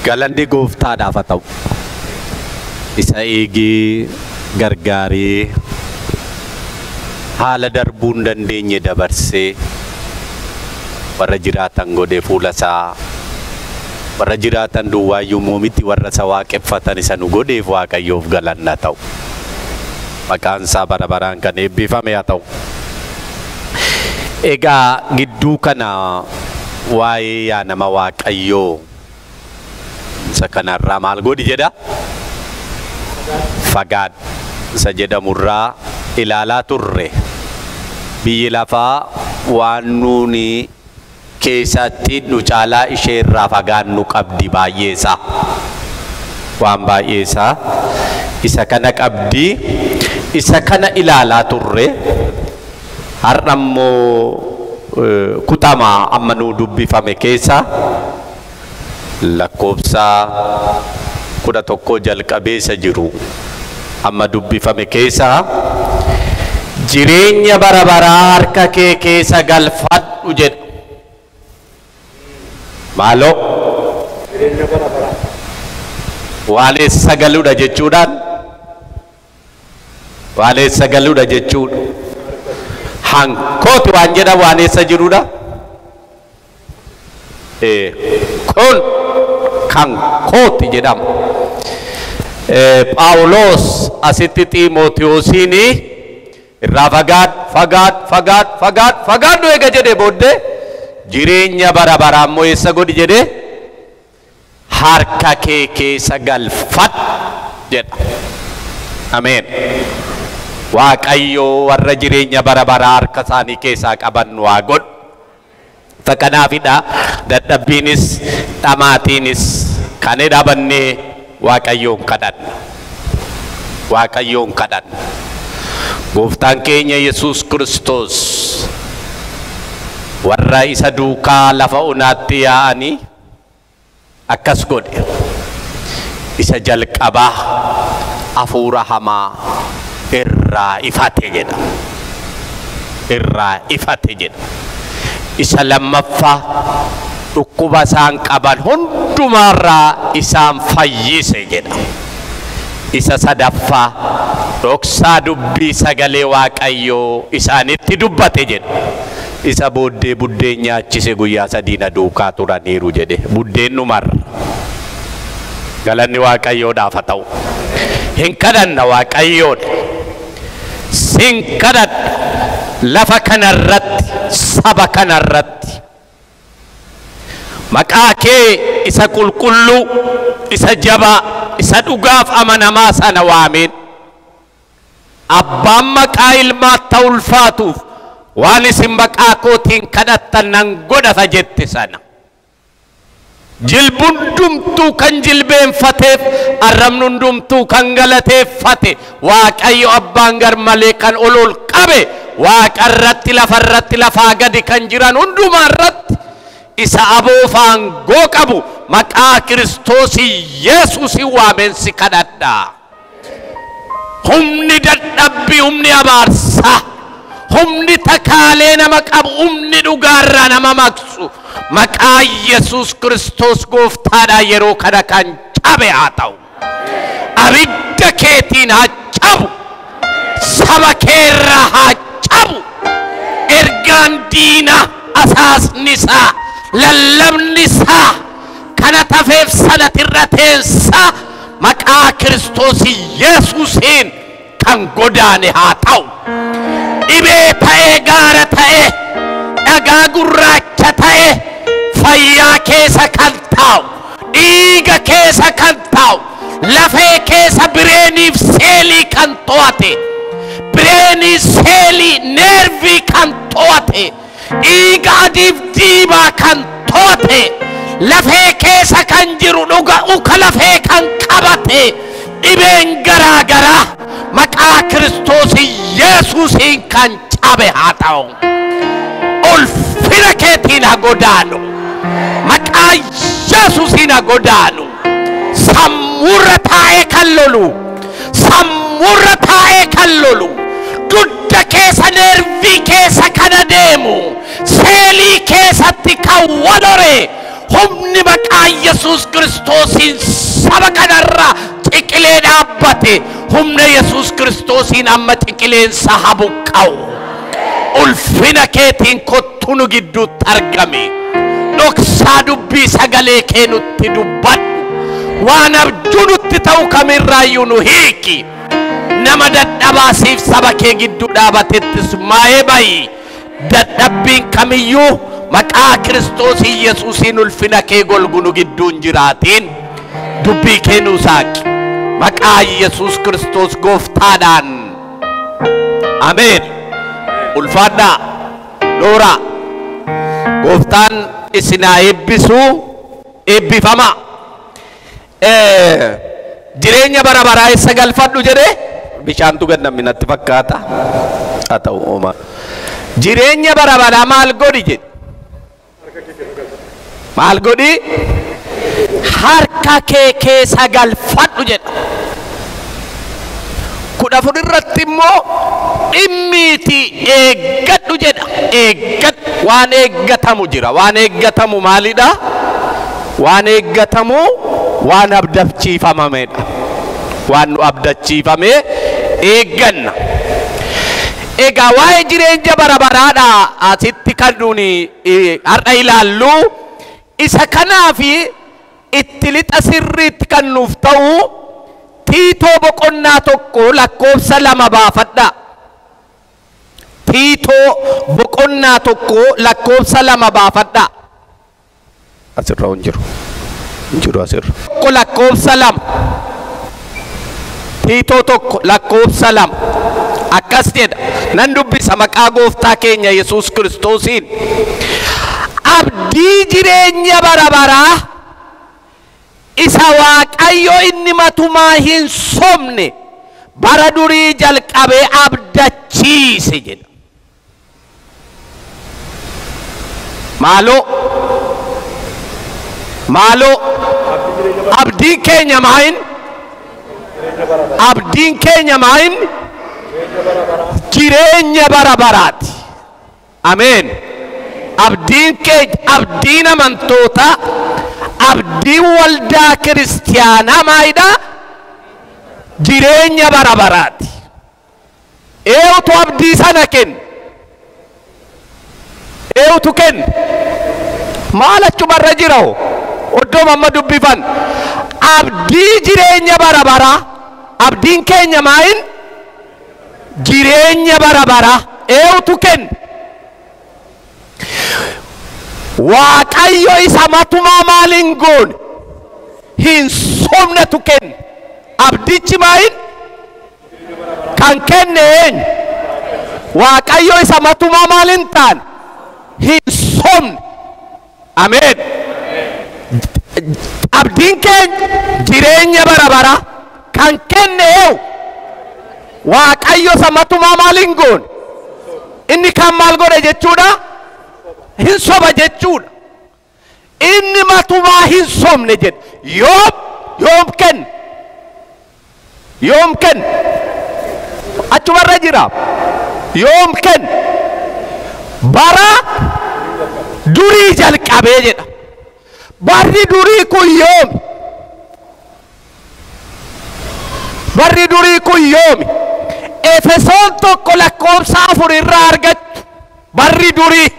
Galanni gooftaadhaaf haa ta'u. Isa eegee gargaaree haala darbuu hin dandeenye dabarsee warra jiraatan godhee fuula isaa warra jiraatan duwwaayyuu miti warra isa waaqeffatan isa nu godheef Waaqayyoof galanna ta'u. Maqaan isaa bara baraan kan eebbifame haa ta'u. Egaa gidduu kana waa'ee yaa nama Waaqayyoo isa kanarraa maal godhi jedha? Fagaadhu isa jedhamurraa ilaalaa turre. Biyyi lafaa waan nuuni keessatti nu caalaa isheerraa fagaannu qabdi baay'eesaa. Waan baay'eesaa isa kana qabdi. Isa kana ilaalaa turre. Har'a immoo kutama amma nuu dubbifame keessa lakkoofsa 11 jalqabee isa jiru amma dubbifame keessa jireenya bara baraa harka kee keessa galfadhu jedha. Maaloo Jireenya bara baraa. waan eessa galuudha jechuudhaan waan eessa galuudha jechuudha. Hankooti waan jedhamu waan eessa jiruudha. Kun kan kooti jedhama. Phaawulos asitti Xiimotewosiin irraa fagaadhu fagaadhu fagaadhu fagaadhu fagaadhu eega jedhee booddee jireenya bara baraa immoo eessa godhi jedhee harka kee keessa galfadhu jedha. Ameen. Waaqayyo warra jireenya bara baraa harka isaanii keessaa qaban nu haa godhu. Kanaafidha dadhabbiinis dhamaatiinis kan dhaabannee Waaqayyoon kadhanna. Waaqayyoon kadhanna. Gooftaan keenya Yesuus Kiristoos warra isa duukaa lafa onaatti yaa'anii akkas godhe. Isa jalqabaa hafuura hamaa irraa ifate jedha. Irraa ifate jedha. Isa lammaffaa dhukkuba isaan qaban hundumaarraa isaan fayyise jedha. Isa sadaffaa dhoksaa dubbii sagalee Waaqayyoo isaanitti dubbate jedha. Isa booddee buddeen nyaachise guyyaa sadii na duukaa turaniiru jedhe. Buddeen numarra. Galanni Waaqayyoodhaaf haa ta'u. Hin kadhanna Waaqayyoodha. Sin kadhadha lafa kanarratti saba kanarratti maqaa kee isa qulqulluu isa jabaa isa dhugaaf amanamaa sana waameen abbaan maqaa ilmaatti ulfaatuuf waan isin maqaa kootiin kadhattan nan godhata jette sana. Jilbuun hundumtuu kan jilbeenfateef arrabni hundumtuu kan galateeffate Waaqayyo abbaan garmalee kan ol ol qabe waaqarratti lafarratti lafaa gadi kan jiran hundumaarratti isa aboof aangoo qabu maqaa Kiristoos Yesuusin waameen si kadhadha. Humni dadhabbii, humni abaarsaa, humni takaalee nama qabu, humni dhugaarraa nama maqsu maqaa Yesuus Kiristoos gooftaadhaa yeroo kana kan cabe haa ta'u. Abidda keetiin haa cabu. Saba keerraa haa cabu. Ergaan diinaa asaasni isaa lallabni isaa kana tafeef sana tirrateensaa maqaa Kiristoos Yesuusiin kan godaane haa ta'u. Dhibee ta'ee gaara ta'ee dhagaa gurraacha ta'ee fayyaa keessa kan taa'u dhiiga keessa kan taa'u lafee keessa bireeniif seelii kan to'ate bireenii seelii neervii kan to'ate dhiiga adiif diimaa kan to'ate lafee keessa kan jiru dhuga uka lafee kan qabate dhibeen garaa garaa maqaa Kiristoos Yesuusiin kan cabe haa ta'u. Ulfina keetiin haa godaanu. Maqaa Yesuusiin haa godaanu. Sammuurra taa'ee kan lolu. Sammuurra taa'ee kan lolu. Dugda keessa neervii keessa kan adeemu. Seelii keessatti kan walore. Humni maqaa Yesuus Kiristoosiin saba kanarraa ciqilee dhaabbate humna Yesuus Kiristoosiin amma ciqileensa habuqqa'u. Ulfina keetiin kottu nu gidduutti argami. Dhoksaa dubbii sagalee kee nutti dubbadhu. Waan abjuu nutti ta'u kamirraayyuu nu hiiki. Nama dadhabaa siif saba kee gidduu dhaabatettis maa'ee bayi. Dadhabbiin kamiyyuu maqaa Kiristoos Yesuusiin ulfina kee golgu nu gidduu hin jiraatiin. Dubbii kee nuu saaqi. Maqaa Yesuus Kiristoos gooftaadhaan. Ameen. Ulfaadhaa. Dooraa. Gooftaan isin haa eebbisu. Eebbifamaa. Jireenya bara baraa eessa galfadhu jedhee bishaantu gad namni natti fakkaata. Haa ta'u uumaa. Jireenya bara baraa maal godhi jedhe? Maal godhi? Harka kee keessa galfadhu jedha. 14 irratti immoo dhimmiitii eeggadhu jedha. Eeggadhu. Waan eeggatamu jira. Waan eeggatamu maalidha? Waan eeggatamu waan abdachiifamamedha. Waan nu abdachiifame eegganna. Egaa waa'ee jireenya bara baraadha asitti kan nuni har'a ilaallu. Isa kanaafi itti lixa sirriitti kan nuuf ta'u Tiitoo boqonnaa 1 lakkoofsa 2 baafadha. Tiitoo boqonnaa 1 lakkoofsa 2 baafadha. Asirra hin jiru. Hin jiru asirra. 1 lakkoofsa 2. Tiitoo 1 lakkoofsa 2. Akkas jedha. Nan dubbisa maqaa gooftaa keenya Yesuus Kiristoosiin. Abdii jireenya bara baraa isa Waaqayyo inni matumaa hin sobne bara durii jalqabee abdachiise jedha. Maaloo maaloo abdiin keenya maayin? Abdiin keenya maayin? Jireenya bara baraati. Ameen. Abdiin keenya, abdiin amantoota, abdiin waldaa kiristiyaanaa maalidha? Jireenya bara baraati. Eenyutu abdii sana kenne? Eenyutu kenne? Maal achumarra jira hoo? Oddoo amma dubbifan. Abdii jireenya bara baraa. Abdiin keenya maayin? Jireenya bara baraa. Eenyutu kenne? Waaqayyo isa matumaa maal hin goone? Hin sobnetu kenne. Abdichi maayin? Kan kenne eenyu? Waaqayyo isa matumaa maal hin taane? Hin sobne. Ameen. Abdiin keenya jireenya bara baraa kan kenne eenyu? Waaqayyo isa matumaa maal hin goone? Inni kan maal godhe jechuudha? Hin soba jechuudha. Inni matumaa hin sobne jedhe. Yoom kenne? Yoom kenne? Achumarra jira. Yoom kenne? Bara durii jalqabee jedha. Barri durii kun yoomi? Barri durii kun yoomi? Efesoon 1 lakkoofsa 4 irraa argattu. Barri durii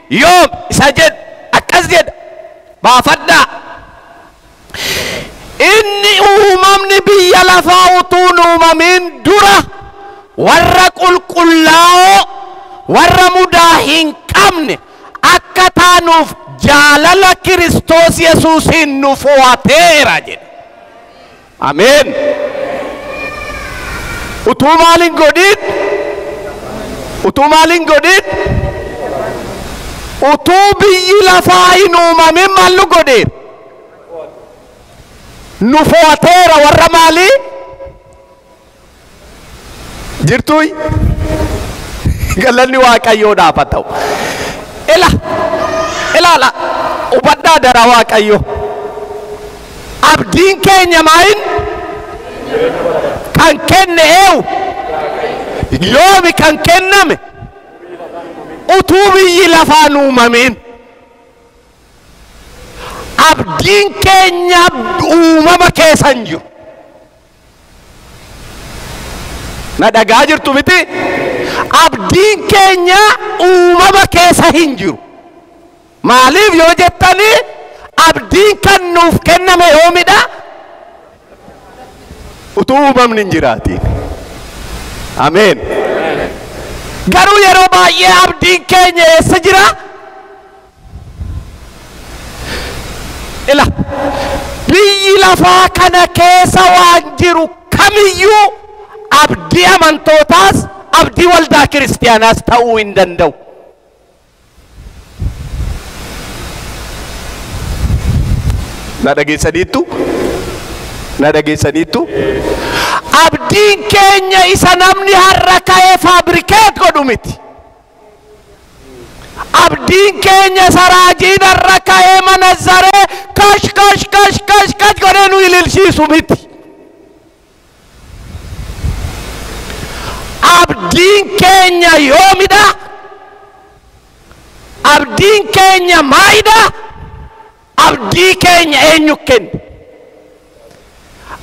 yoom isa jedhu akkas jedha. Baafadhaa. Inni uumamni biyya lafaa utuu hin uumamin dura warra qulqullaa'oo warra mudaa hin qabne akka taanuuf jaalala Kiristoos Yesuusiin nu fo'ateera jedha. Ameen. Utuu maal hin godhin? Utuu maal hin godhin? Utuu biyyi lafaa hin uumamin maal nu godheera? Nu fo'ateera warra maalii? Jirtuuy? Galanni Waaqayyoodhaaf haa ta'u. Ila ilaala hubadhaa dara Waaqayyo. Abdiin keenya maayin? Kan kenne eenyu? Yoomi kan kenname? Utuu biyyi lafaa hin uumamin. Abdiin keenya uumama keessa hin jiru. Na dhagaa jirtu miti? Abdiin keenya uumama keessa hin jiru. Maaliif yoo jettanii abdiin kan nuuf kenname yoomidha? Utuu uumamni hin jiraatiin. Ameen. Garuu yeroo baay'ee abdiin keenya eessa jira? Ila biyyi lafaa kana keessa waan jiru kamiyyuu abdii amantootaas abdii waldaa kiristiyaanaas ta'uu hin danda'u. Na dhageessaniittu? Na dhageessaniittu? Abdiin keenya isa namni har'a ka'ee faabrikeet godhu miti. Abdiin keenya isa raajiin har'a ka'ee manazzaree kash kash kash kash kash godhee nu ililchiisu miti. Abdiin keenya yoomidha? Abdiin keenya maalidha? Abdii keenya eenyu kenne?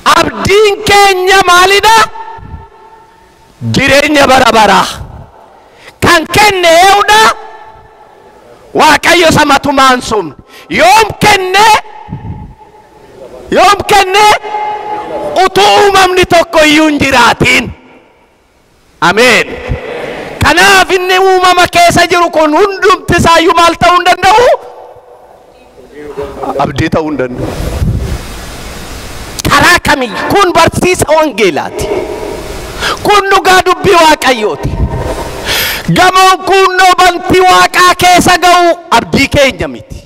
Abdiin keenya maalidha? Jireenya bara baraa. Kan kenne eenyudha? Waaqayyo isa matumaan sun. Yoom kenne? Yoom kenne? Utuu uumamni tokko iyyuu hin jiraatiin. Ameen. Kanaaf inni uumama keessa jiru kun hundumti isaayyuu maal ta'uu hin danda'u? Abdii ta'uu hin danda'u. Karaa kamiyyuu kun barsiisa wangeelaati. Kun dhugaa dubbii Waaqayyooti. Gamoon kunnoo bantii Waaqaa keessa ga'u abdii keenya miti.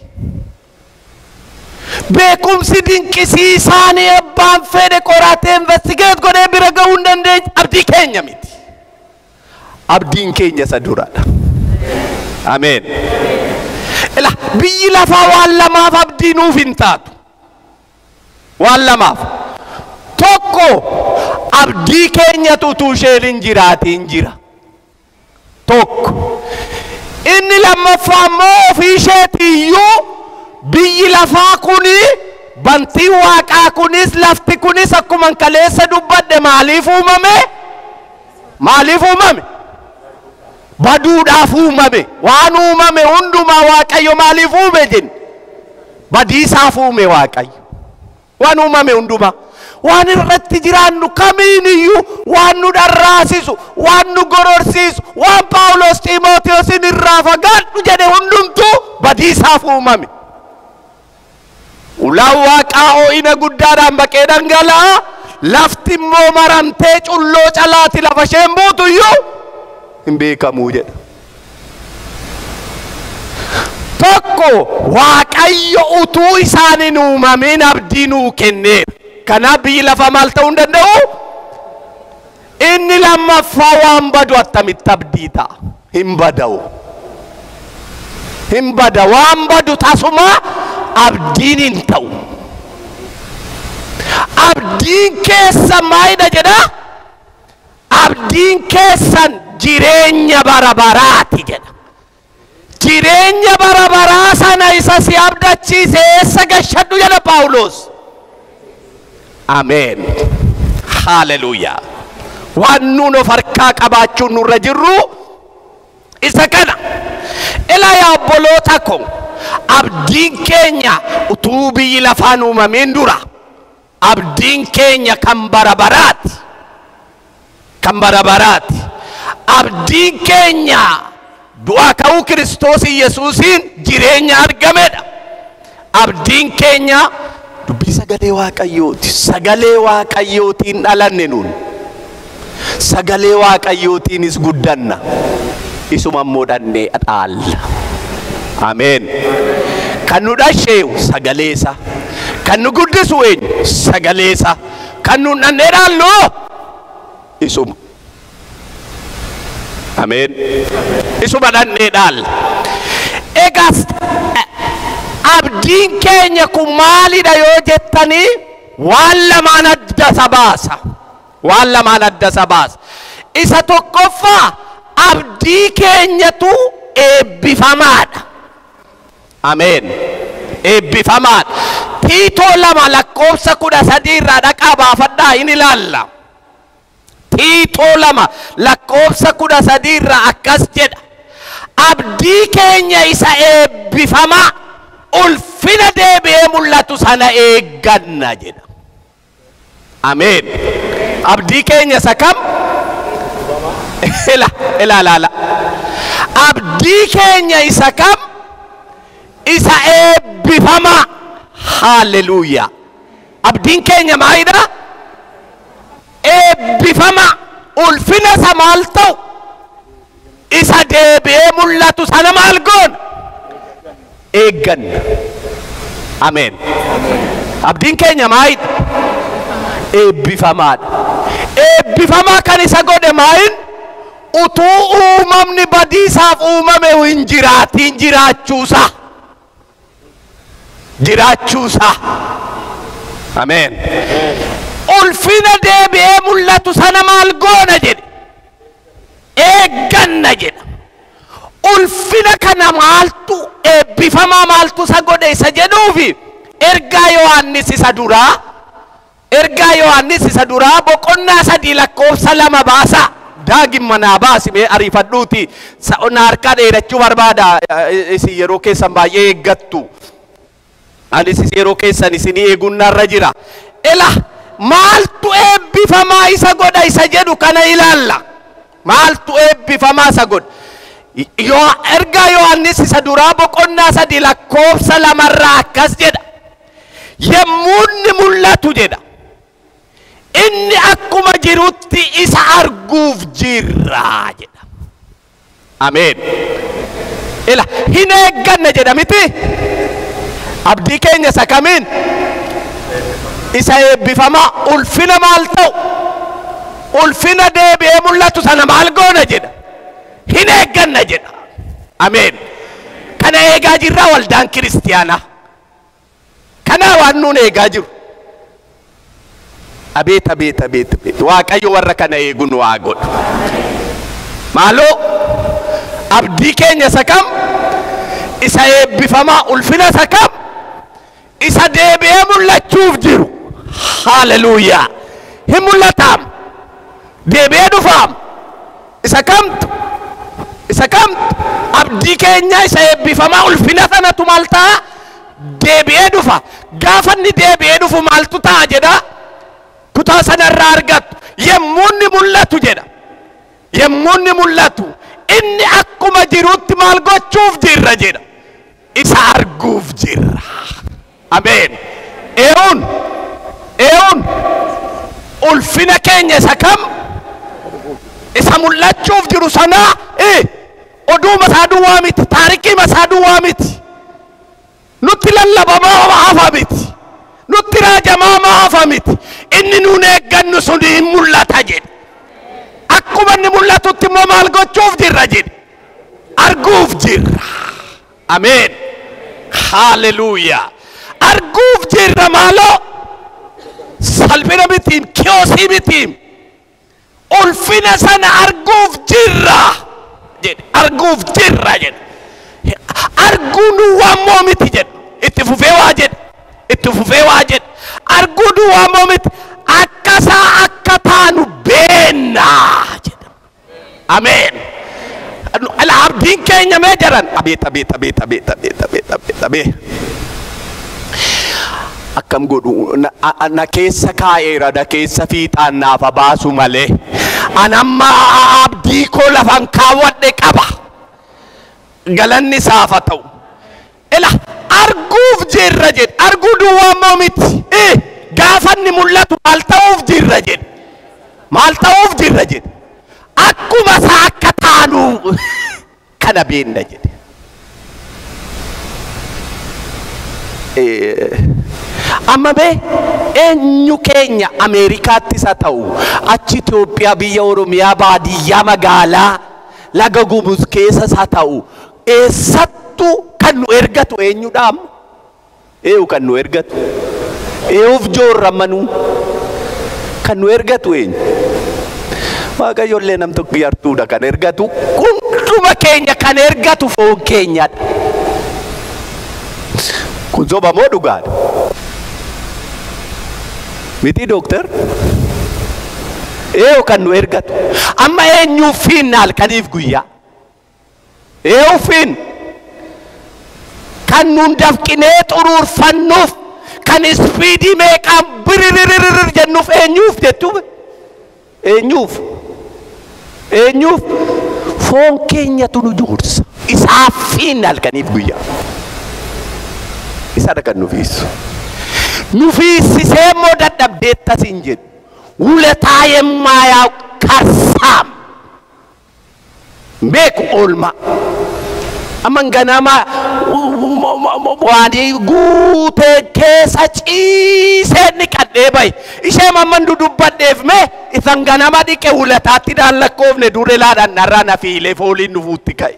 Beekumsi dinqisiisaan abbaan fedhe qoratee investigeet godhee bira ga'uu hin dandeenye abdii keenya miti. Abdiin keenya isa duraadha. Ameen. Ila biyyi lafaa waan lamaaf abdii nuuf hin taatu. Waan lamaaf. Tokko abdii keenyatu utuu isheen hin jiraatiin jira. Tokko. Inni lammaffaa immoo ofii isheetiyyuu biyyi lafaa kuni bantiin Waaqaa kunis lafti kunis akkuma kaleessa dubbadhe maaliif uumame? Maaliif uumame? Baduudhaaf uumame. Waan uumame hundumaa Waaqayyo maaliif uume jenne? Badiisaaf uume Waaqayyo. Waan uumame hundumaa. Waan irratti jiraannu kamiiniyyuu waan nu dharraasisu, waan nu gororsiisu, waan Phaawulos Xiimotewoosin irraa fagaadhu jedhe hundumtuu badiisaaf uumame. Ulaan Waaqaa ho'ina guddaadhaan baqee dhangala'a. Lafti immoo maramtee culloo calaati lafa isheen buutu iyyuu hin beekamuu jedha. Tokko Waaqayyo utuu isaan hin uumamin abdii nuu kenneera. Kanaaf biyyi lafaa maal ta'uu hin danda'u? Inni lammaffaa waan badu attamitti abdii ta'a? Hin bada'u. Hin bada. Waan badu tasuma abdiin hin ta'u. Abdiin keessa maalidha jedha? Abdiin keessan jireenya bara baraati jedha. Jireenya bara baraa sana isa si abdachiise eessa gashadhu jedha Phaawulos. Ameen. Haleluuyaa. Waan nuun of harkaa qabaachuun nurra jirru isa kana. Ilaa yaa obboloota ko, abdiin keenya utuu biyyi lafaan uumameen dura abdiin keenya kan bara baraati. Kan bara baraati. Abdiin keenya du'aa ka'uu Kiristoos Yesuusiin jireenya argamedha. Abdiin keenya dubbii sagalee Waaqayyooti. Sagalee Waaqayyootiin dhalanne nuun. Sagalee Waaqayyootiinis guddanna. Isuma immoo dhannee dhaalla. Ameen. Kan nu dhasheewu sagalee isaa. Kan nu guddisu eenyu? Sagalee isaa. Kan nu dhannee dhaallu isuma. Ameen. Isuma dhannee dhaalla. Egaa abdiin keenya kun maalidha yoo jettanii waan lamaan adda isa baasa. Waan lamaan adda isa baasa. Isa tokkoffaa abdii keenyatu eebbifamaadha. Ameen. Eebbifamaadha. Tiitoo 2 lakkoofsa 13 irraa dhaqaa baafadhaa hin ilaalla. Tiitoo 2 lakkoofsa 13 irraa akkas jedha. Abdii keenya isa eebbifamaa ulfina deebi'ee mul'atu sana eegganna jedha. Ameen. Abdii keenya isa kam? Ila ila la. Abdii keenya isa kam? Isa eebbifamaa. Hallelujah. Abdiin keenya maalidha? Eebbifamaa. Ulfina isa maal ta'u? Isa deebi'ee mul'atu sana maal goona? Eegganna. Ameen. Abdiin keenya maalidha? Eebbifamaadha. Eebbifamaa kan isa godhe maal? Utuu uumamni badiisaaf uumame hin jiraatiin jiraachuusaa. Jiraachuusaa. Ameen. Ulfina deebi'ee mul'atu sana maal goona jedhe? Eegganna jedha. Ulfina kana maaltu eebbifamaa maaltu isa godhe isa jedhuufi ergaa Yohaannis isa duraa ergaa Yohaannis isa duraa boqonnaa 3 lakkoofsa 2 baasa. Daagin manaa baasi mee ariifadhuuti. Na harkaa dheerachuu barbaada. Isin yeroo keessan baay'ee eeggattu. Anis yeroo keessan isinii eeguun narra jira. Ela maaltu eebbifamaa isa godha isa jedhu kana ilaalla. Maaltu eebbifamaa isa godha? Ergaa Yohaannis isa duraa boqonnaa 3 lakkoofsa 2 irraa akkas jedha. Yemmuu inni mul'atu jedha. Inni akkuma jirutti isa arguuf jirra jedha. Ameen. Ila hin eegganna jedha miti? Abdii keenya isa kamiin? Isa eebbifamaa ulfina maal ta'u? Ulfina deebi'ee mul'atu sana maal goona jedha? Hin eegganna jedha. Ameen. Kana eegaa jirra waldaan kiristiyaanaa. Kana waan nuun eegaa jiru. Abeet abeet abeet abeet. Waaqayyo warra kana eegu nu haa godhu. Maaloo abdii keenya isa kam? Isa eebbifamaa ulfina isa kam? Isa deebi'ee mul'achuuf jiru. Hallelujah. Hin mul'ataam. Deebi'ee dhufaam. Isa kamtu? Isa kamtu? Abdii keenya isa eebbifamaa ulfina sanatu maal ta'a? Deebi'ee dhufa. Gaafa inni deebi'ee dhufu maaltu ta'a jedha? Kutaa sanarraa argattu. Yemmuu inni mul'atu jedha. Yemmuu inni mul'atu inni akkuma jirutti maal gochuuf jirra jedha. Isa arguuf jirra. Ameen. Eewun eewun ulfina keenya isa kam? Isa mul'achuuf jiru sanaa oduu masaa duwwaa miti, taarikii masaa duwwaa miti, nutti lallabamaa hafa miti, nutti raajamaa hafa miti. Inni nuun eeggannu sun hin mul'ata jedhe. Akkuma inni mul'atutti immoo maal gochuuf jirra jedhe? Arguuf jirra. Ameen. Hallelujah. Arguuf jirra maaloo? Salphina mitiim, kiyoosii mitiim. Ulfina sana arguuf jirra jedhe. Arguuf jirra jedhe. Arguu duwwaa immoo miti jedhe. Itti fufee waa jedhe. Itti fufee waa jedhe. Arguu duwwaa immoo miti. Akkasaa akka taanu beennaa jedhe. Ameen. Abdiin keenya mee jedhan? Abeet abeet abeet abeet abeet abeet abeet abeet. Akkam godhu na keessa kaa'eera, na keessa fiixaan naaf baasu malee. An amma abdii koo lafan kaawwadhe qaba. Galanni isaaf haa ta'u. Ila arguuf jirra jedhe. Arguu duwwaa immoo miti. Gaafa inni mul'atu maal ta'uuf jirra jedhe. Maal ta'uuf jirra jedhe. Akkuma isaa akka taanu kana beenna jedhe. Amma mee eenyu keenya Ameerikaatti isa ta'u achi Itoophiyaa biyya Oromiyaa baadiyyaa magaalaa laga Gumuz keessa isa ta'u eessattuu kan nu ergatu eenyudha amma? Eeyu kan nu ergatu? Eeyuuf joorramanuu kan nu ergatu eenyu? Waaqayyoollee nam tokko yartuudha kan ergatu. Hunduma keenya kan ergatu foon keenyadha. Kun soba moo dhugaadha? Miti dooktar? Eeyo kan nu ergatu. Amma eenyuuf fiinna halkaniif guyyaa? Eeyo fiin? Kan nuun dafqinee xuruurfannuuf, kan ispiidii meeqaan biriririr jennuuf eenyuuf jettuuf? Eenyuuf? Eenyuuf? Foon keenyatu nu joorsa. Isaaf fiinna halkaniif guyyaa. Isadha kan nu fiisu. Nu fiissisee immoo dadhabdeettas hin jedhu. ውለታ የማያውቅ ከርሳም beeku oolmaa. Amma ganama waan guutee keessa ciisee dhiqadhee bahe. Ishee mamman dudubbadheef mee isan ganama dhiqe wulataatti dhaan lakkoofne dure laadhaan narraa na fiilee fooliin nufuutti ka'e.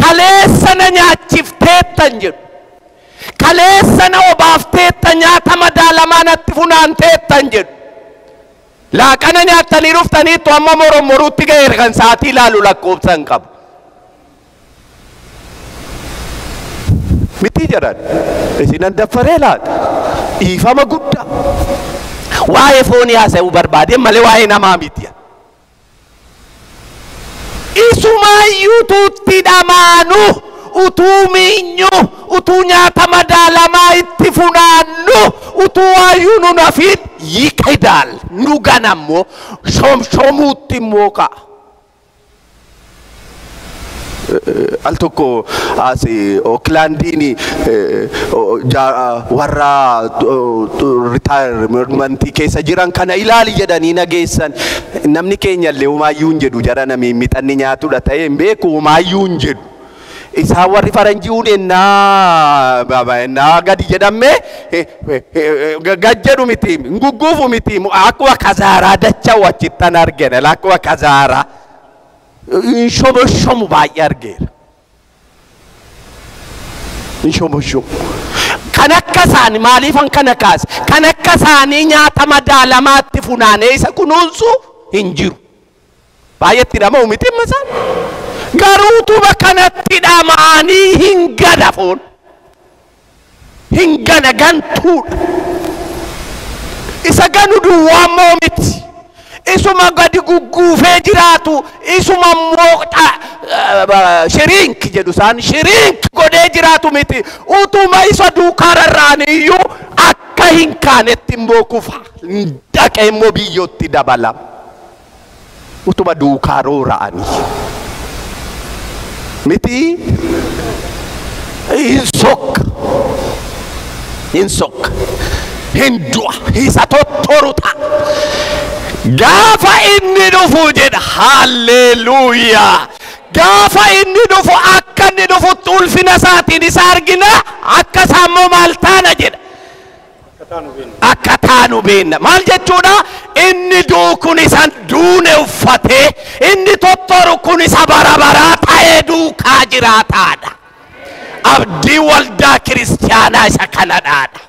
Kaleessa na nyaachifteettan jedhu. Kaleessa na obaafteetta nyaata madaalamaa natti funaanteettan jedhu. Laaqana nyaattanii dhuftaniittu amma morommoruutti ga'eera kan sa'aatii ilaalu lakkoofsa hin qabu. Miti jedhan isinan daffaree laata dhiifama guddaa. Waa'ee foonii haasa'uu barbaade malee waa'ee namaa miti. Isumaayyuu tuutti dhamaanu utuu miinyu utuu nyaata madaalamaa itti funaannu utuu waayyuu nu nafiin yiqidaal nu ganammoo shomshomuutti immoo ka'a. Al tokko as Ooklandiin warra ritaayimentii keessa jiran kana ilaali jedhanii nageessan. Namni keenya illee homaayyuu hin jedhu jara namni mixanni nyaatudha ta'ee hin beeku homaayyuu hin jedhu. Isaan warri faranjiiwwan ennaa gadi jedhamee gad jedhu miti gugguufu miti akkuma kazaaraa dacha'u achittan argina akkuma kazaaraa hin shomoshomu baay'ee argeera. Hin shomoshomu. Kan akka isaanii maaliifan kana kaase kan akka isaanii nyaata madaalamaatti funaanee isa kunuunsu hin jiru. Baay'eetti dhama'u miti amma isaan. Garuu utuba kanatti dhama'anii hin gana foon. Hin gana gantuudha. Isa ganu duwwaa immoo miti. Isuma gadi gugguufee jiraatu isuma immoo shiriink jedhu isaan shiriink godhee jiraatu miti. Utuma isa duukaa rarra'anii iyyuu akka hin kaanetti immoo kufa. Dhaqee immoo biyyootti dabalama. Utuma duukaa roora'anii. Miti hin sokka. Hin sokka. Hin du'a. Isa tottoru ta'a. Gaafa inni dhufu jedha halleluuyaa. Gaafa inni dhufu akka inni dhufutti ulfina isaatiin isa argina akka isaa immoo maal taana jedha. Akka taanu beenna. Maal jechuudha? Inni du'u kun isa duune uffatee inni tottoru kun isa bara baraa ta'ee duukaa jiraataadha. Abdii waldaa kiristiyaanaa isa kanadhaadha.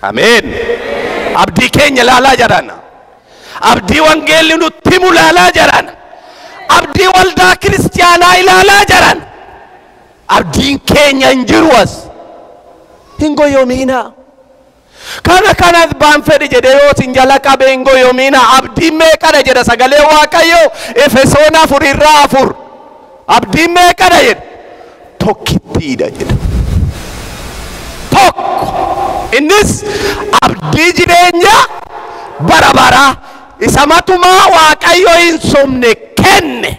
Ameen. Abdii keenya ilaalaa jedhana. Abdii wangeelli nutti himu ilaalaa jedhan. Abdii waldaa kiristiyaanaa ilaalaa jedhan. Abdiin keenya hin jiru as. Hin goyoomiinaa. Kana kanas baan fedhi jedhee yoo isin jala qabee hin goyoomiinaa. Abdiin meeqadha jedha sagalee Waaqayyoo Efesoon 4:4. Abdiin meeqadha jedha? Tokkittiidha jedha. Tokko. Innis abdii jireenya bara baraa isa matumaa Waaqayyo hin sobne kenne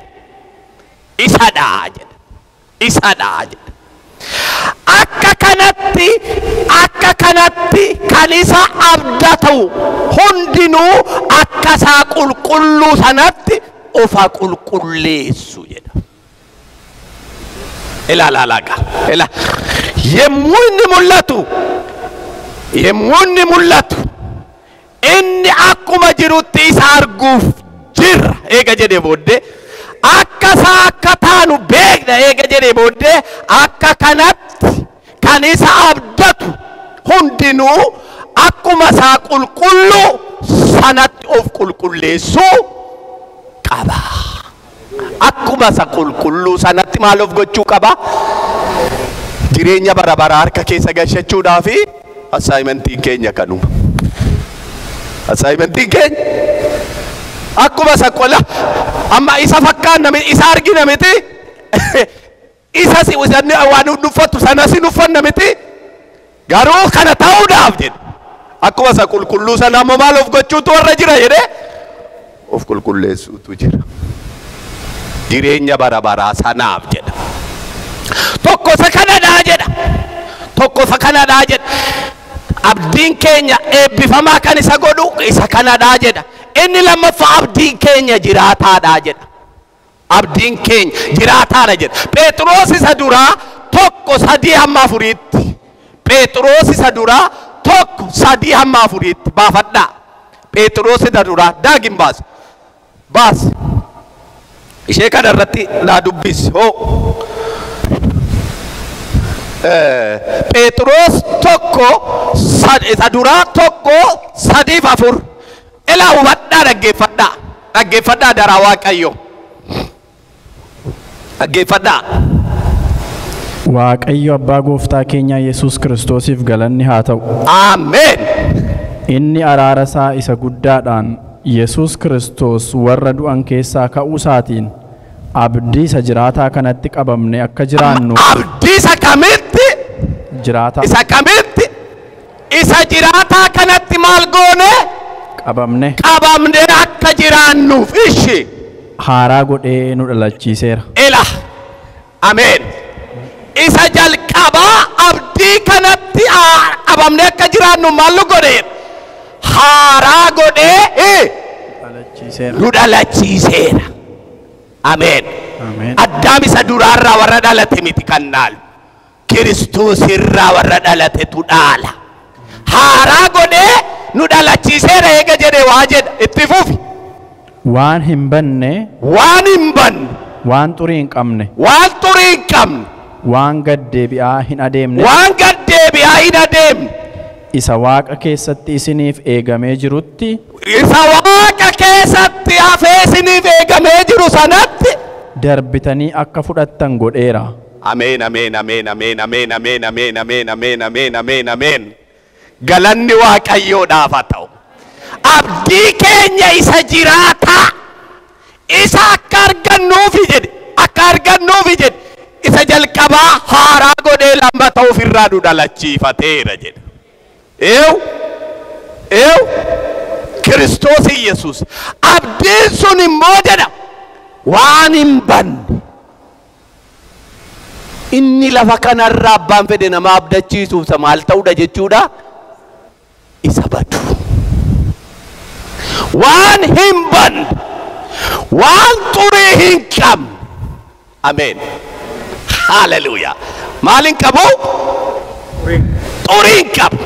isadha jedha. Isadha jedha. Akka kanatti kan isa abdatu hundinuu akka isaa qulqulluu sanatti ofa qulqulleessu jedha. Ilaalaa laga. Ila yemmuu inni mul'atu yemmuu inni mul'atu inni akkuma jirutti isa arguuf jirra eega jedhee booddee akka isaa akka taanu beekna eega jedhee booddee akka kanatti kan isa abdatu hundinuu akkuma isaa qulqulluu sanatti of qulqulleessuu qaba. Akkuma isa qulqulluu sanatti maal of gochuu qaba? Jireenya bara baraa harka keessa gashachuudhaaf assignmentiin keenya kanuma. Assignmentiin keenya akkuma isa qola amma isa fakkaanna, isa argina miti, isa si waan uffatu sana si uffanna miti, garuu kana ta'uudhaaf jedhe akkuma isa qulqulluu sana ammoo maal of gochuutu warra jira jedhe, of qulqulleessuutu jira jireenya bara baraa sanaaf jedha. Tokko isa kanadhaa jedha, tokko isa kanadhaa jedha. Abdiin keenya eebbifamaa kan isa godhu isa kanadhaa jedha. Inni lammaffaa abdiin keenya jiraataadhaa jedha. Abdiin keenya jiraataadha jedha. Phexros isa duraa 1:3-4tti, Phexros isa duraa 1:3-4tti baafadhaa. Phexros isa duraa daagin baas baas, ishee kana irratti naa dubbisi hoo. Phexros 1 isa duraa 1:3-4. Ilaa, hubadhaa, dhaggeeffadhaa, dhaggeeffadhaa, daraa Waaqayyo dhaggeeffadhaa. Waaqayyo abbaa gooftaa keenya Yesuus Kiristoosiif galanni haa ta'u. Ameen. Inni araara isaa isa guddaadhaan Yesuus Kiristoos warra du'an keessaa ka'uu isaatiin abdii isa jiraataa kanatti qabamne akka jiraannu. Abdii isa kamitti? Jiraataa. Isa kamitti? Isa jiraataa kanatti maal goone? Qabamne. Qabamne akka jiraannuuf ishi. Haaraa godhee nu dhalachiiseera. Ila, ameen. Isa jalqabaa abdii kanatti qabamne akka jiraannu maal nu godhe? Haaraa godhee Dhalachiiseera. nu dhalachiiseera. Ameen. Ameen. Addaam isa duraarraa warra dhalate miti kan dhaalu, Kiristoos irraa warra dhalatetu dhaala. Haaraa godhee nu dhalachiiseera eega jedhe, waa jedha, itti fufi. Waan hin banne, waan hin banne, waan xurii hin qabne, waan xurii hin qabne, waan gad deebi'aa hin adeemne, waan gad deebi'aa hin adeemne, isa Waaqa keessatti isiniif eegamee jirutti, isa Waaqa keessatti hafee isiniif eegamee jiru sanatti darbitanii akka fudhattan godheera. Ameen, ameen, ameen, ameen, ameen, ameen, ameen, ameen, ameen, ameen, ameen, ameen. Galanni Waaqayyoodhaaf haa ta'u. Abdii keenya isa jiraataa isa akka argannuufi jedhe, akka argannuufi jedhe, isa jalqabaa haaraa godhee lammata ofirraa nu dhalachiifateera jedhe. Eew eew, Kiristoos Yesuus. Abdiin sun immoo jedha waan hin banne. Inni lafa kanarraa abbaan fedhe nama abdachiisuuf isa maal ta'uudha jechuudha? Isa badu. Waan hin banne, waan xurii hin qabne. Ameen, haleluuyaa. Maal hin qabu? Xurii hin qabu.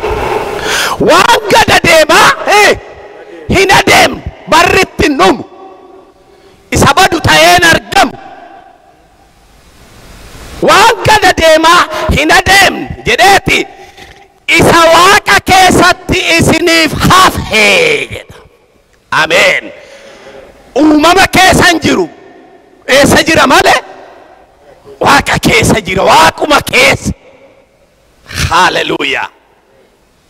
Waan gada deemaa hin adeemne, barri itti hin dhumu, isa badu ta'een argamu, waan gada deemaa hin adeemne jedheeti, isa Waaqa keessatti isiniif hafee jedha. Ameen. Uumama keessa hin jiru. Eessa jira malee? Waaqa keessa jira, Waaquma keessa. Haleluuyaa.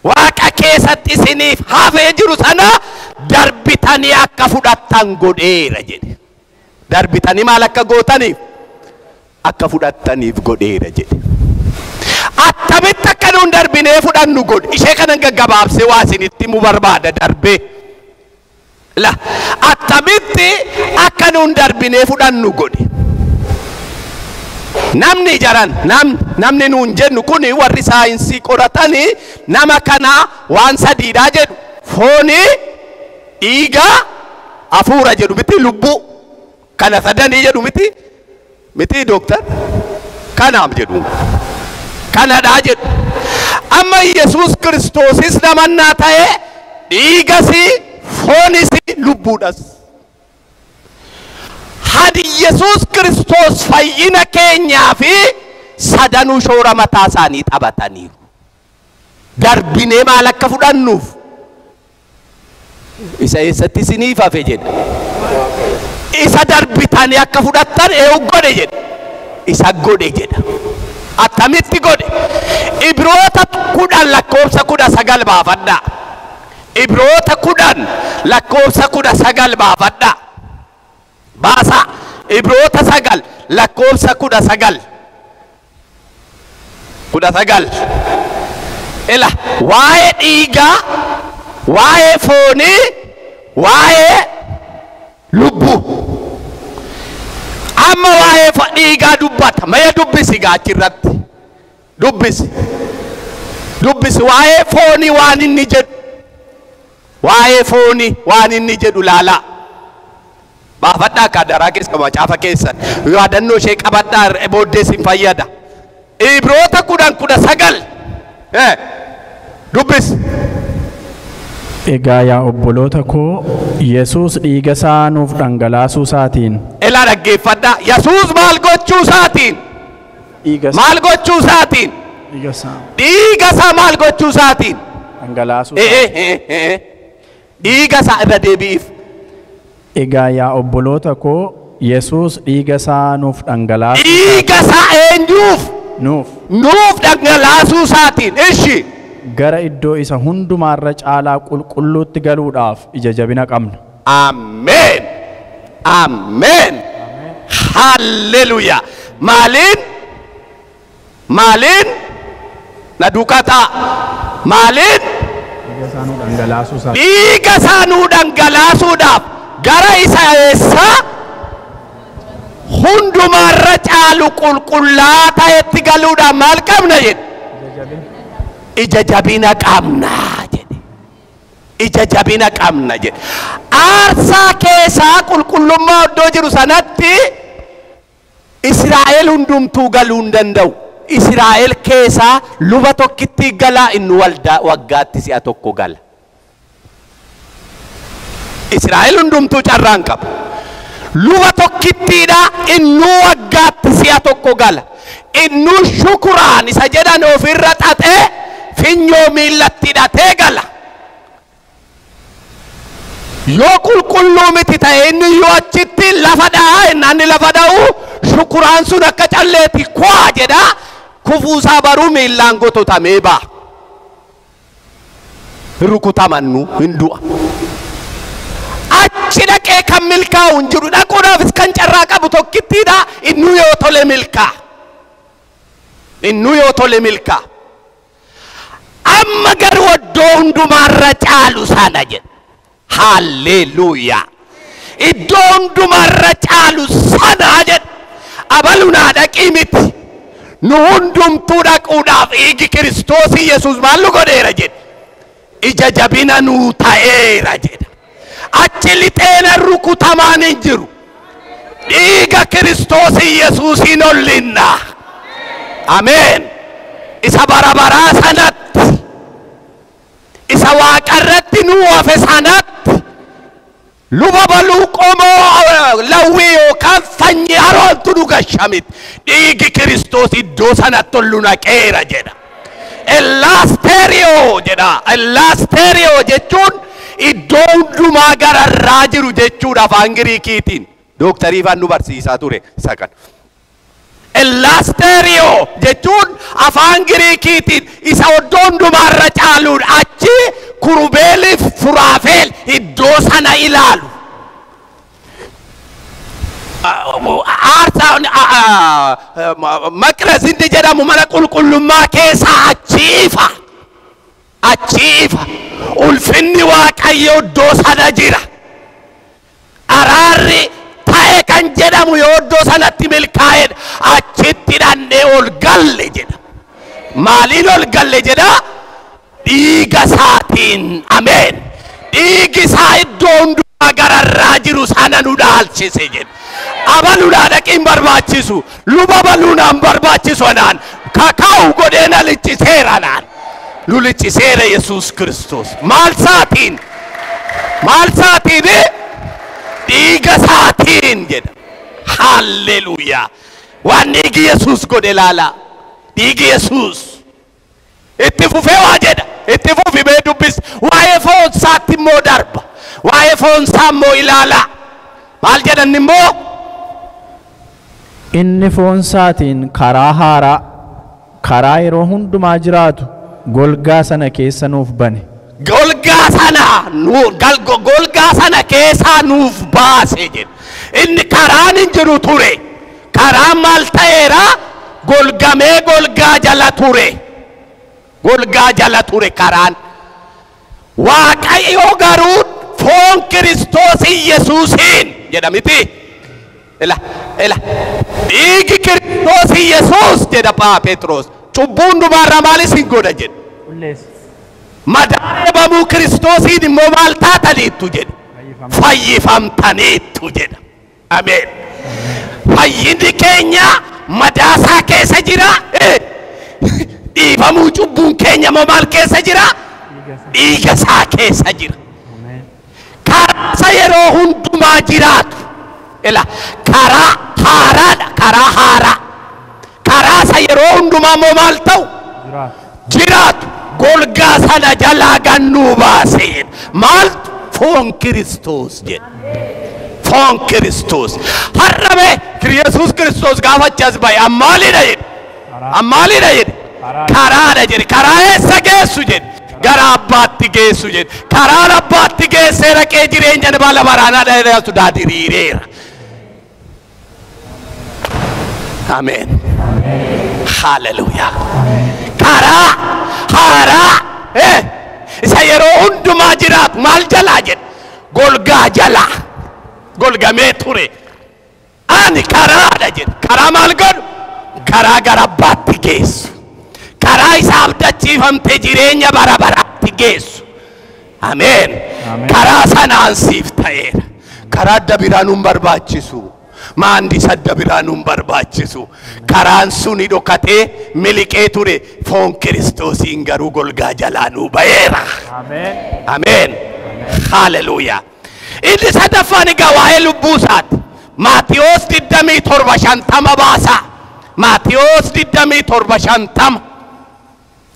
Waaqa keessatti isiniif hafee jiru sana darbitanii akka fudhattan godheera jedhe. Darbitanii maal akka gootaniif? Akka fudhattaniif godheera jedhe. Attamitti akka nuun darbinee fudhannu godhe? Ishee kanan gaggabaabsee waa isinitti himuu barbaada darbee. La, attamitti akka nuun darbinee fudhannu godhe? Namni jaran namni nuun jennu kuni, warri saayinsii qoratanii nama kana waan sadiidhaa jedhu: foonii, dhiigaa, hafuura jedhu miti, lubbuu kana sadanii jedhu miti, miti dooktar? Kanaaf jedhu, kanadhaa jedhu. Amma Yesuus Kiristoosis namannaa ta'ee dhiigasi, foonis, lubbuudhas. Hadi Yesuus Kiristoos fayyina keenyaa fi sadanuu shoora mataa isaanii taphataniiru. Darbinee maal akka fudhannuuf? Isa eessatti isiniif hafe jedha? Isa darbitanii akka fudhattan eenyu godhe jedha. Isa godhe jedha. Attamitti godhe? Ibroota 10 lakkoofsa 19 baafadhaa. Ibroota 10 lakkoofsa 19 baafadhaa. Baasaa. Ibroota 9 lakkoofsa 19. 19. Ila waa'ee dhiigaa, waa'ee foonii, waa'ee lubbuu. Amma waa'ee dhiigaa dubbata. Mee dubbisi gaachirratti. Dubbisi. Dubbisi waa'ee foonii waan inni jedhu. Waa'ee foonii waan inni jedhu laalaa. Baafadhaa akka daraa keessa macaafa keessan. Yaadannoo ishee qabadhaa booddee sin fayyada. Ibroota 10:19. Dubbisi. Egaa yaa obboloota koo, Yesuus dhiiga isaa nuuf dhangalaasuu isaatiin. Ilaa dhaggeeffadhaa. Yesuus maal gochuu isaatiin? Maal gochuu isaatiin? Dhiiga isaa. Dhiiga isaa maal gochuu isaatiin? Dhangalaasuu. Dhiiga isaa irra deebi'iif. Egaa yaa obboloota koo, Yesuus dhiiga isaa nuuf dhangalaasuu. Dhiiga isaa eenyuuf? Nuuf. Nuuf dhangalaasuu isaatiin. Ishi. Gara iddoo isa hundumaarra caalaa qulqulluutti galuudhaaf ija jabina qabna. Ameen. Ameen. Halleluuyaa. Maaliin? Maaliin? Na duukaa ta'a. Maaliin? Dhiiga isaa nuu dhangalaasuudhaaf gara isa eessaa hundumaarra caalu qulqullaa ta'etti galuudhaaf maal qabna jedhe? Ija jabina qabna jedhe. Ija jabina qabna jedhe. Aarsaa keessaa qulqullummaa iddoo jiru sanatti Israa'el hundumtuu galuu hin danda'u. Israa'el keessaa luba tokkitti galaa, inni waggaatti si'a tokko gala. Israa'el hundumtuu carraan qaba. Luba tokkittiidha, inni waggaatti si'a tokko gala. Inni shukuraan isa jedhan ofirra xaxee finyoo miillatti hidhatee gala. Yoo qulqulluu miti ta'e inni yoo achitti lafa dha'aa, inni lafa dha'u shukuraan sun akka calleetti kuwaa jedha. Kufuusaa baruu miillaan gototamee ba'a. Rukutamannu hin du'a. Achi dhaqee kan milkaa'u hin jiru. Dhaquudhaafis kan carraa qabu tokkittiidha. Inni yoo tole milkaa'a. Inni yoo tole milkaa'a. Amma garuu iddoo hundumaarra caalu sana jedha. Halleluuyaa. Iddoo hundumaarra caalu sana jedha. Abaluu naa dhaqii miti. Nu hundumtuu dhaquudhaaf dhiigi Kiristoos Yesuus maal nu godheera jedhe. Ija jabina nuu ta'eera jedha. Achi lixeena rukutamaan hin jiru. Dhiiga Kiristoos Yesuusiin ollinna. Ameen. Isa bara baraa sanatti, isa waaqarratti nuu hafe sanatti, luba baluu qomoo lawwii yookaan sanyii haroontu nu gashamit. Dhiigi Kiristoos iddoo sanatti ol nu naqeera jedha. Ellaasteeriyoo jedha. Ellaasteeriyoo jechuun iddoo hundumaa gararraa jiru jechuudha afaan Giriikiitiin. Dooktarii ifaan nu barsiisaa ture isa kana. Ellaasteeriyoo jechuun afaan Giriikiitiin isa iddoo hundumaarra caaluudha. Achi kurubeeliif furaafeel iddoo sana ilaalu. Aarsaa maqras inni jedhamu mana qulqullummaa keessaa achi ifa. Achi ifa. Ulfinni Waaqayyoo iddoo sana jira. Araarri ta'e kan jedhamu yoo iddoo sanatti milkaa'edha. Achitti dhannee ol galle jedha. Maaliin ol galle jedha? Dhiiga isaatiin. Ameen. Dhiigi isaa iddoo hundumaa gararraa jiru sana nu dhaalchise jedha. Abaluudhaa dhaqiin barbaachisu. Luba baluunaan barbaachisu anaan. Kakaa'u godhee na lichiseera anaan. Nu lichiseera Yesuus Kiristoos. Maal isaatiin? Maal isaatiin? Dhiiga isaatiin jedha. Halleluuyaa. Waan dhiigi Yesuus godhe laalaa. Dhiigi Yesuus. Itti fufee waa jedha. Itti fufi mee dubbis. Waa'ee foonsaatti immoo darba. Waa'ee foonsaa immoo ilaalaa. Maal jedhan immoo? Inni foon isaatiin karaa haaraa, karaa yeroo hundumaa jiraatu golgaa sana keessa nuuf bane. Golgaa sana golgaa sana keessaa nuuf baase jedhe. Inni karaan hin jiru ture. Karaan maal ta'eera? Golgamee golgaa jala ture. Golgaa jala ture karaan. Waaqayyo garuu foon Kiristoos Yesuusiin jedha miti. Ila ila dhiigi Kiristoos Yesuus jedha Pheexroos. Cubbuu hundumaarraa maal isin godha jedhe. Madaa reebamuu Kiristoosiin immoo maal taataniittu jedhe. Fayyifamtaniittu jedha. Ameen. Fayyinni keenya madaasaa keessa jira. Dhiifamuu cubbuun keenya immoo maal keessa jira? Dhiiga isaa keessa jira. Karaa isa yeroo hundumaa jiraatu. Ila karaa haaraadha. Karaa haaraa. Karaa isa yeroo hundumaa immoo maal ta'u? Jiraatu. Golgaa sana jalaa gannuu baasee. Maal? Foon Kiristoos jedha. Foon Kiristoos. Har'a mee Yesuus Kiristoos gaafa achi as ba'e ammaalidha jedhe. Ammaalidha jedhe. Karaadha jedhe. Karaa eessa geessu jedhe. Gara abbaatti geessu jedhe. Karaan abbaatti geessee dhaqee jireenya bara baraanaa dheeratu daadiriireera. Ameen. Haleluuyaa. Karaa haaraa isa yeroo hundumaa jiraatu maal jalaa jedhe? Golgaa jalaa. Golgamee ture. Ani karaadha jedhe. Karaa maal godhu? Karaa gara abbaatti geessu. Karaa isa abdachiifamte jireenya bara baraatti geessu. Ameen. Karaa sanaan siif ta'eera. Karaa adda biraa nuun barbaachisu. Maandisa adda biraa nuun barbaachisu. Karaan suni dhokatee miliqee ture. Foon Kiristoosiin garuu golgaa jalaa nuu ba'eera. Ameen. Haleluuyaa. Inni sadaffaan egaa waa'ee lubbuu isaati. Maatiyoos 27:50 baasa. Maatiyoos 27:50.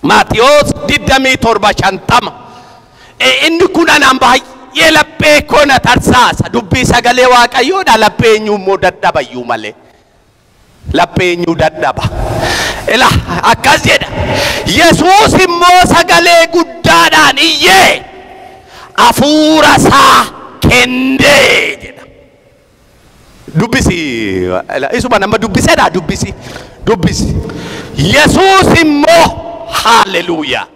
Maatiyoos 27:50. Inni kun anaan baay'ee laphee koo na tarsaasa. Dubbii sagalee Waaqayyoodha. Laphee eenyuu immoo dadhaba iyyuu malee. Laphee eenyuu dadhaba. Ila akkas jedha. Yesuus immoo sagalee guddaadhaan iyyee hafuura isaa kennee jedha. Dubbisi. Isuma nama dubbisedha. Dubbisi. Dubbisi. Yesuus immoo haleluuyaa.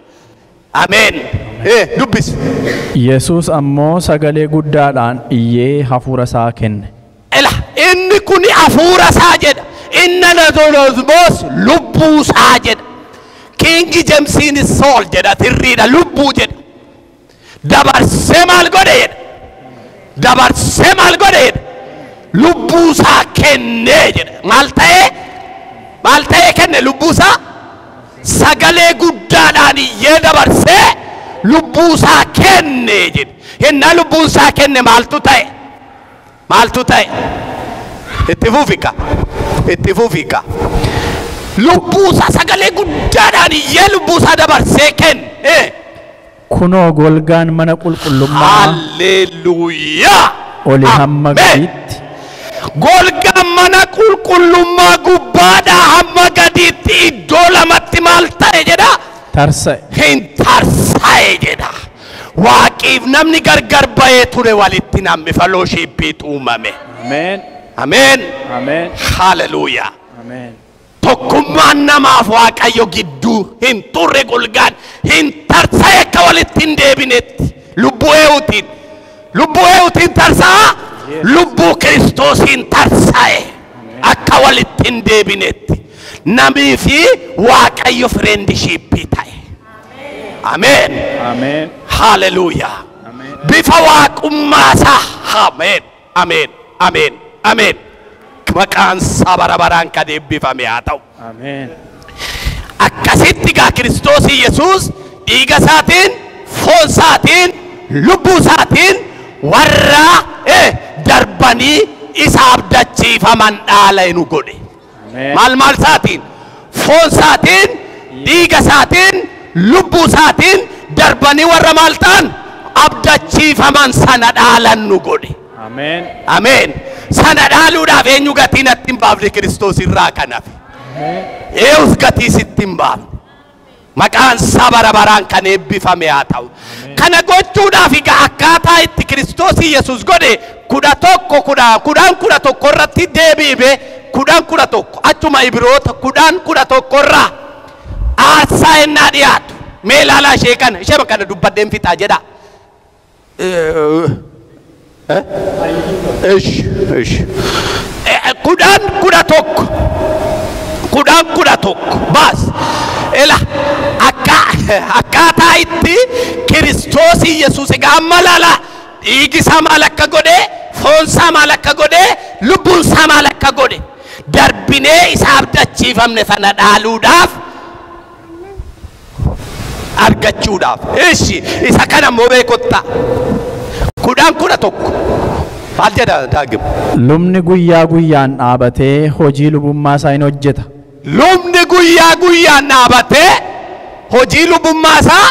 Ameen. Dubbisi. Yesuus ammoo sagalee guddaadhaan iyyee hafuura isaa kenne. Ila inni kun hafuura isaa jedha. Inni Nazonosmos lubbuu isaa jedha. King Jamesiin soul jedha. Sirriidha lubbuu jedha. Dabarsee maal godhe jedha. Dabarsee maal godhe jedha. Lubbuu isaa kennee jedha. Maal ta'ee? Maal ta'ee kenne lubbuu isaa? Sagalee guddaadhaan iyyee dabarsee lubbuu isaa kenne jedhe. Hennaa lubbuu isaa kenne maaltu ta'e? Maaltu ta'e? Itti fufika. Itti fufika. Lubbuu isaa sagalee guddaadhaan iyyee lubbuu isaa dabarsee kenne. Kunoo golgaan mana qulqullummaa. Haleluuyaa. Oli hamma gadiitti. Golgaan mana qulqullummaa gubbaadhaa hamma gadiitti iddoo lamatti maal ta'e jedha? Tarsa'e. Hin tarsa'e jedha. Waaqiif namni gargar ba'ee ture walitti namni fellowshippiitu uumame. Ameen. Ameen. Ameen. Haleluuyaa. Ameen. Tokkummaan namaaf Waaqayyo gidduu hin turre golgaan hin tarsa'e akka walitti hin deebinetti. Lubbuu eewutiin. Lubbuu eewutiin tarsa'a. Lubbuu Kiristoosiin tarsa'e akka walitti hin deebinetti. Namii fi Waaqayyo friendshippii ta'e. Ameen. Ameen. Haleluuyaa. Bifa waaqummaa isaa. Ameen. Ameen. Ameen. Ameen. Maqaan isaa bara baraan kan eebbifame haa ta'u. Ameen. Akkasitti gaa Kiristoos Yesuus dhiiga isaatiin, foon isaatiin, lubbuu isaatiin warra darbanii isa abdachiifaman dhaala nu godhe. Maal maal isaatiin? Foon isaatiin, dhiiga isaatiin, lubbuu isaatiin darbanii warra maal ta'an abdachiifaman sana dhaalan nu godhe. Ameen. Ameen. Sana dhaaluudhaaf eenyu gatii natti hin baafne Kiristoos irraa kan hafe. Eeyyus gatii sitti hin baafne. Maqaan isaa bara baraan kan eebbifame haa ta'u. Kana gochuudhaaf egaa akkaataa itti Kiristoos Yesuus godhe 11 10 11 irratti deebi'e 10 11 achuma Ibroota 10 11 irraa aarsaa ennaa dhiyaatu. Mee ilaalaa ishee kana ishee kana dubbadheen fixaa jedha. Ish ish 10 11 10 11 baas ela akkaataa itti Kiristoos Yesuus egaa amma ilaala dhiigi isaa maal akka godhe foon isaa maal akka godhe lubbuun isaa maal akka godhe darbinee isa abdachiifamne sana dhaaluudhaaf argachuudhaaf. Ishi isa kana immoo beekottaa 10 11 maal jedha Daagim? Lubni guyyaa guyyaan dhaabatee hojii lubummaa isaa hin hojjeta. Lubni guyyaa guyyaan dhaabatee hojii lubummaa isaa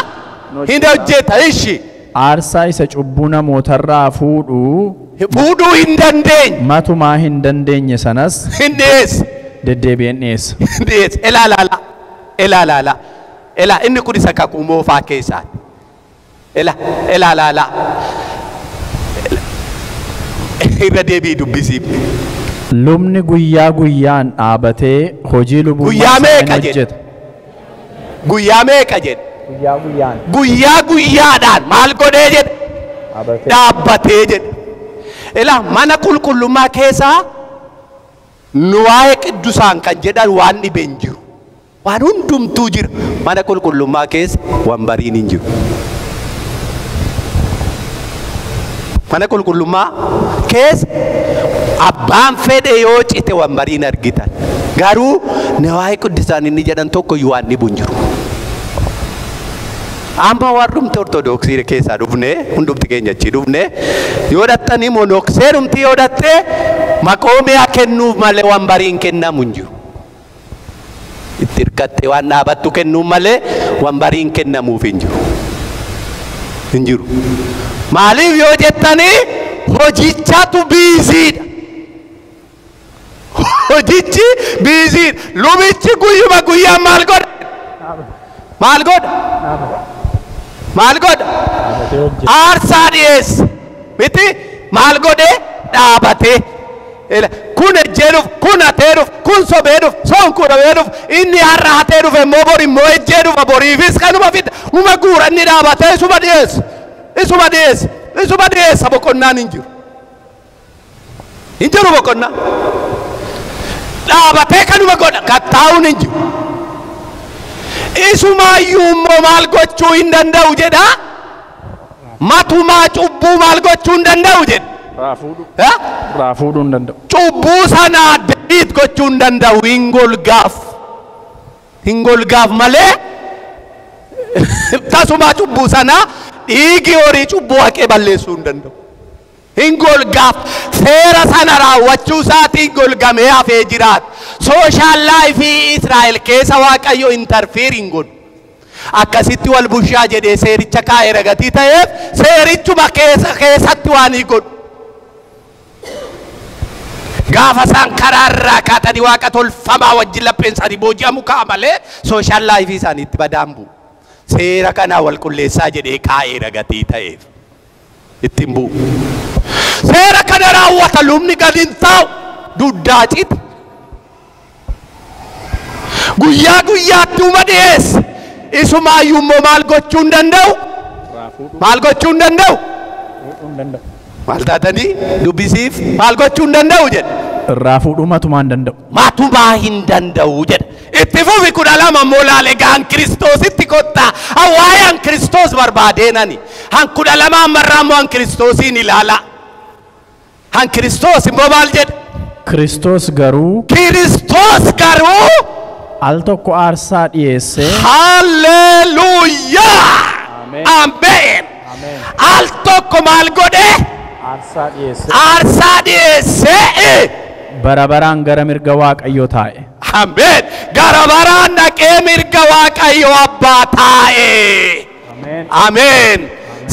hin hojjeta. Ishi Aarsaa isa cubbuu namootarraa fuudhuu hin dandeenye matumaa hin dandeenye sanas hin dhiyeesse. Deddeebi'een dhiyeessa. Hin dhiyeesse. Ilaalaala ilaalaala ila inni kun isa kakuu moofaa keessaati. Ila ilaalaala irra deebii dubbisiif. Lubni guyyaa guyyaan dhaabatee hojii lubummaa Guyyaa isaa hin meeqa jedhe? hojjeta. Guyyaa meeqa jedhe? Guyyaa guyyaan. Guyyaa guyyaadhaan maal godhee jedhe? Dhaabbatee jedhe. Ila mana qulqullummaa keessaa nu waa'ee qiddusaan kan jedhan waan dhibee hin jiru. Waan hundumtuu jira. Mana qulqullummaa keessa wanbariin hin jiru. Mana qulqullummaa keessa abbaan fedhe yoo cite wanbariin argitan. Garuu nu waa'ee qiddusaan inni jedhan tokko iyyuu waan dhibu hin jiru. Amma warrumti ortodoksii keessaa dhufne hundumti keenya achi dhufne yoo dhattanii monoksee dhumti yoo dhatte maqoomiyaa kennuuf malee wanbariin kennamu hin jiru. Itti hirkattee waan dhaabattu kennuuf malee wanbariin kennamuuf hin jiru. Hin jiru. Maaliif yoo jettanii hojichatu biiziidha. Hojichi biiziidha. Lubichi guyyuma guyyaan maal godha? Maal godha? Maal godha? Aarsaa dhiyeesse. Miti maal godhe? Dhaabatee. Kun ejjee dhufu, kun hatee dhufu, kun sobee dhufu, soon kuudhamee dhufu, inni har'a hatee dhufe immoo bori immoo ejjee dhufa boriifis kanuma fida. Uma guura inni dhaabatee isuma dhiyeesse. Isuma dhiyeesse. Isuma dhiyeessa boqonnaan hin jiru. Hin jiru boqonnaan. Dhaabatee kanuma godha kattaa'uun hin jiru. Isumaayyuu immoo maal gochuu hin danda'u jedha. Matumaa cubbuu maal gochuu hin danda'u jedha. Irraa fuudhuu hin danda'u. Cubbuu sana delete gochuu hin danda'u. Hin golgaaf. Hin golgaaf malee tasumaa cubbuu sana dhiigi horii cubbuu haqee balleessuu hin danda'u. Hin golgaaf. Seera sana raawwachuu isaatiin golgamee hafee jiraata. Social life Israa'el keessa Waaqayyo interfere hin godhu. Akkasitti wal bushaa jedhee seericha kaa'ee ragatii ta'eef seerichuma keessatti waan hin godhu. Gaafa isaan karaa irraa kaatanii waaqa tolfamaa wajjin lapheen isaanii booji'amu ka'a malee social life isaaniitti badaan bu'u. Seera kanaa wal qulleessaa jedhee kaa'ee ragatii ta'eef ittiin bu'u. Seera kana raawwata lubni gadi hin taa'u duddaa cite. Guyyaa guyyaatti uma dhiyeesse. Isumaayyuu immoo maal gochuu hin danda'u? Maal gochuu hin danda'u? Maal taatanii dubbisiif maal gochuu hin danda'u jedhe. Irraa fuudhuu matumaa hin danda'u. Matumaa hin danda'u jedhe. Itti fufi 12 immoo laale gaan Kiristoositti kottaa. Waa'ee an Kiristoos barbaadeenani. Han 12 ammarraa immoo an Kiristoosiin ilaala. Han Kiristoos immoo maal jedhe? Kiristoos garuu Kiristoos garuu al tokko aarsaa dhiyeessee. Halleluuyaa! Ameen. Al tokko maal godhe? Aarsaa dhiyeessee. Aarsaa dhiyeessee. Bara baraan gara mirga Waaqayyoo taa'e. Ameen. Gara baraan dhaqee mirga Waaqayyoo abbaa taa'e. Ameen.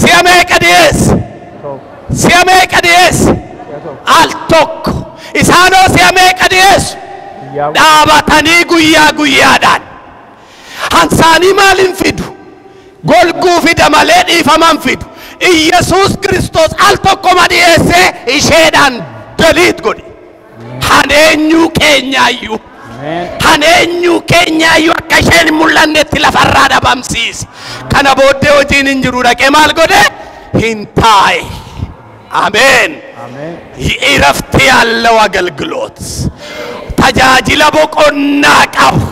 Si'a meeqa dhiyeesse? Si'a meeqa dhiyeesse? Al tokko. Isaanoo si'a meeqa dhiyeessu? Dhaabatanii guyyaa guyyaadhaan. Hansaanii maal hin fidu? Golguu fida malee dhiifaman fidu. Iyyasuus Kiristoos al tokkoma dhiyeessee isheedhaan daliit godhe. Haneenyuu keenyaayyuu. Haneenyuu keenyaayyuu akka isheen hin mul'annetti lafarraa dhabamsiise. Kana booddee hojiin hin jiru dhaqee maal godhe? Hin taa'e. Ameen. እረፍት ያለው አገልግሎት tajaajila boqonnaa qabu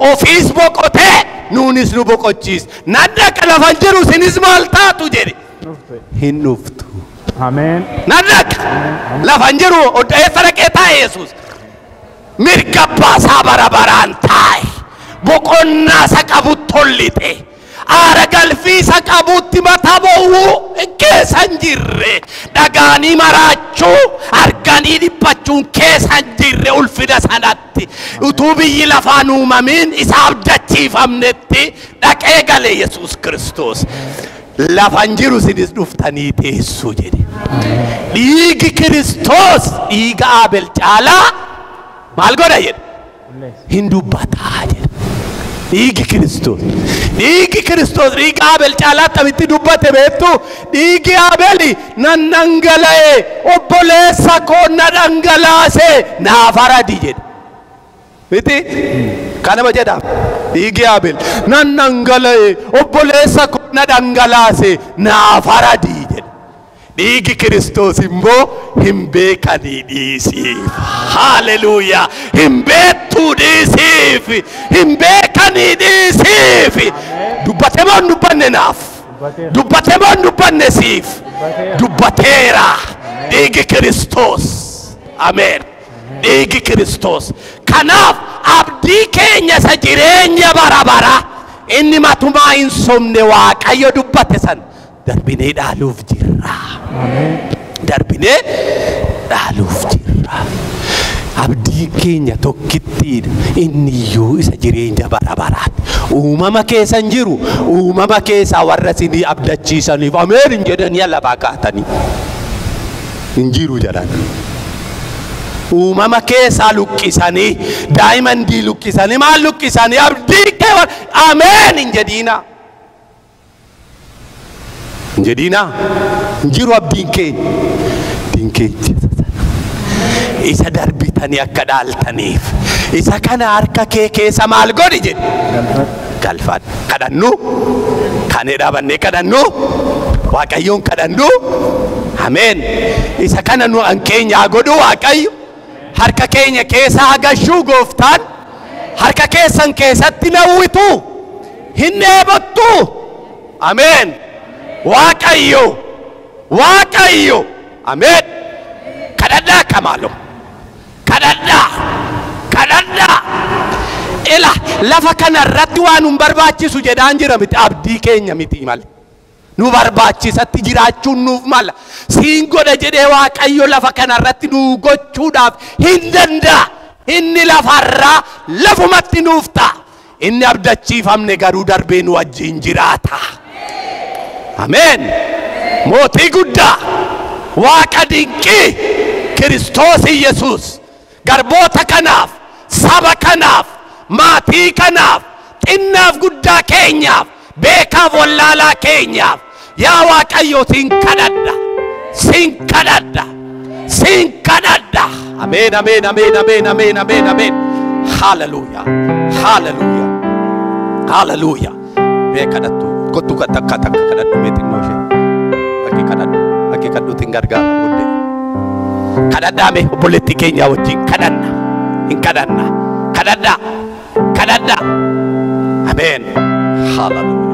ofiis boqotee nuunis nu boqochiis nan dhaqa lafan jiru isinis maal taatu jedhe hin dhuftu. Ameen. Nan dhaqa lafan jiru eessa dhaqee taa'e Yesuus mirga abbaasaa bara baraan taa'e boqonnaa isa qabutti tollite aara galfii isa qabutti mataa bowwuu keessa hin jirre dhagaanii maraachuu arganii dhiphachuun keessa hin jirre ulfina sanatti utuu biyyi lafaan uumamiin isa abdachiifamnetti dhaqee gale Yesuus Kiristoos. Lafan jiru isinis dhuftanii teessu jedhe. Dhiigi Kiristoos dhiiga Abel caalaa maal godha jedhe? Hin dubbataa jedhe. Dhiigi Kiristoos. Dhiigi Kiristoos dhiiga Abel caalaa akkamitti dubbate beektu? Dhiigi Abeli nan dhangala'e obboleessa koo na dhangalaase naaf aradi jedhe. Miti? Kanama jedhama. Dhiigi Abel nan dhangala'e obboleessa koo na dhangalaase naaf aradi jedhe. Dhiigi Kiristoos immoo hin beekanii dhiisiif. Haleluuyaa! Hin beektuu dhiisiif. Hin beekanii dhiisiif. Dubbatee moo hin dubbanne naaf? Dubbatee moo hin dubbanne siif? Dubbateera. Dhiigi Kiristoos. Ameen. Dhiigi Kiristoos. Kanaaf abdii keenya isa jireenya bara bara inni matumaa hin sobne Waaqayyo dubbate san darbinee dhaaluuf jirra. Darbinee dhaaluuf jirra. Abdiin keenya tokkittiidha. Inni iyyuu isa jireenya bara baraati. Uumama keessa hin jiru. Uumama keessaa warra isinii abdachiisaniif ameen hin jedhanii lafaa kaatanii. Hin jiru jedhan. Uumama keessaa luqqisanii daa'imandii luqqisanii maal luqqisanii abdii kee ameen hin jedhiina. Hin jedhiina. Hin jiru abdiin keenya. Abdiin keenya isa darbitanii akka dhaaltaniif isa kana harka kee keessa maal godhi jedhe galfadhu. Kadhannu kanee dhaabannee kadhannu Waaqayyoon kadhannu. Ameen. Isa kana nu an keenyaa godhu Waaqayyo harka keenya keessa hagashuu gooftaan harka keessan keessatti nawwitu hin dheebottu. Ameen. Waaqayyo Waaqayyo. Ameen. Kadhadhaa kamaaloo. Kadhadhaa. Kadhadhaa. Ila lafa kanarratti waan nun barbaachisu jedhaan jira miti abdii keenya miti malee. Nu barbaachisatti jiraachuun nuuf mala. Siin godha jedhee Waaqayyo lafa kanarratti nu gochuudhaaf hin danda'a. Inni lafarraa lafumatti nuuf ta'a. Inni abdachiifamne garuu darbee nu wajjin jiraata. Ameen. Mootii guddaa Waaqa dinqii Kiristoos Iyyasuus garboota kanaaf saba kanaaf maatii kanaaf xinnaaf guddaa keenyaaf beekaaf wallaalaa keenyaaf yaa Waaqayyo siin kadhadha. Siin kadhadha. Siin kadhadha. Ameen ameen ameen ameen ameen ameen ameen. Hallelujah. Hallelujah. Hallelujah. Mee kadhattu kottu takka takka kadhadhu mee xinnoo ishee. Akki kadhadhu akki kadhuutiin gargaara booddee. Kadhadhaa mee obboleettii keenyaa wajjin kadhanna. Hin kadhanna. Kadhadhaa. Kadhadhaa. Ameen. Hallelujah.